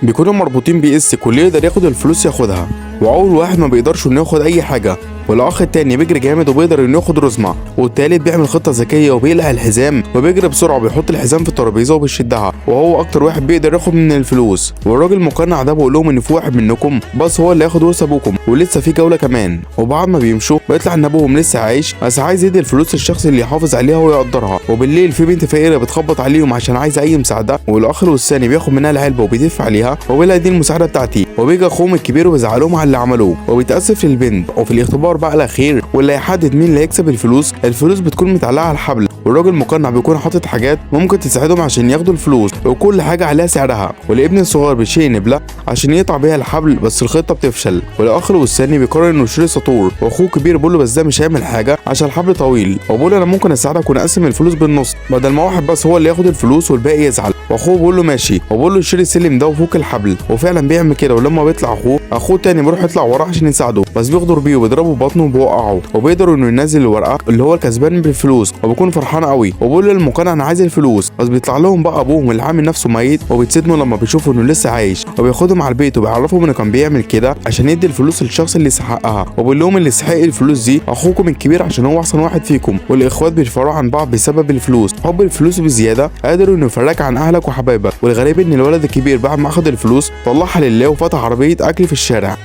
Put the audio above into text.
بيكونوا مربوطين بإستك، واللي يقدر ياخد الفلوس ياخدها. واول واحد ما بيقدرش انه ياخد اي حاجة، والاخ التاني بيجري جامد وبيقدر انه ياخد رزمه، والتالت بيعمل خطه ذكية وبيقلع الحزام وبيجري بسرعة وبيحط الحزام في الترابيزة وبيشدها، وهو اكتر واحد بيقدر ياخد من الفلوس. والراجل المقنع ده بيقول لهم ان في واحد منكم بس هو اللي هياخد ورث ابوكم، ولسه في جولة كمان. وبعد ما بيمشوا بيطلع ان ابوهم لسه عايش، بس عايز يدي الفلوس للشخص اللي يحافظ عليها ويقدرها. وبالليل في بنت فقيرة بتخبط عليهم عشان عايزه اي مساعدة، والاخ الوسطاني بياخد منها العلبة وبيدف عليها وبيقول دي المساعدة بتاعتي. وبيجي اخوهم الكبير وبيزعلهم على اللي عملوه وبيتاسف للبنت. وفي الاختبار بقى الاخير واللي هيحدد مين اللي هيكسب الفلوس، الفلوس بتكون متعلقه على الحبل، والراجل المقنع بيكون حاطط حاجات ممكن تساعدهم عشان ياخدوا الفلوس، وكل حاجة عليها سعرها. والابن الصغير بيشيل نبله عشان يقطع بيها الحبل، بس الخطة بتفشل. والاخ الوسطاني بيقرر انه يشتري ساطور، واخوه الكبير بيقول له بس ده مش هيعمل حاجة عشان الحبل طويل، وبيقول انا ممكن اساعدك ونقسم الفلوس بالنص بدل ما واحد بس هو اللي ياخد الفلوس والباقي يزعل. واخوه بيقول له ماشي، وبيقول له شيل السلم ده وفوق الحبل، وفعلا بيعمل كده. ولما بيطلع اخوه التاني بيروح يطلع وراه عشان يساعده، بس بيغدر بيه وبيضربه ببطنه وبيوقعه، وبيقدر انه ينزل الورقة اللي هو الكسبان بالفلوس، وبيكون فرحان قوي وبيقول للمقنع انا عايز الفلوس. بس بيطلع لهم بقى ابوهم اللي عامل نفسه ميت، وبيتصدموا لما بيشوفوا انه لسه عايش، وبياخدهم على البيت وبيعرفهم انه كان بيعمل كده عشان يدي الفلوس للشخص اللي يستحقها، وبيقول لهم اللي يستحق الفلوس دي اخوكم الكبير عشان هو احسن واحد فيكم. والاخوات بيتفرعوا عن بعض بسبب الفلوس، حب الفلوس بزيادة قادر انه يفرقك عن اهلك وحبايبك. والغريب ان الولد الكبير بعد ما اخد الفلوس طلعها لله وفتح عربية اكل في الشارع.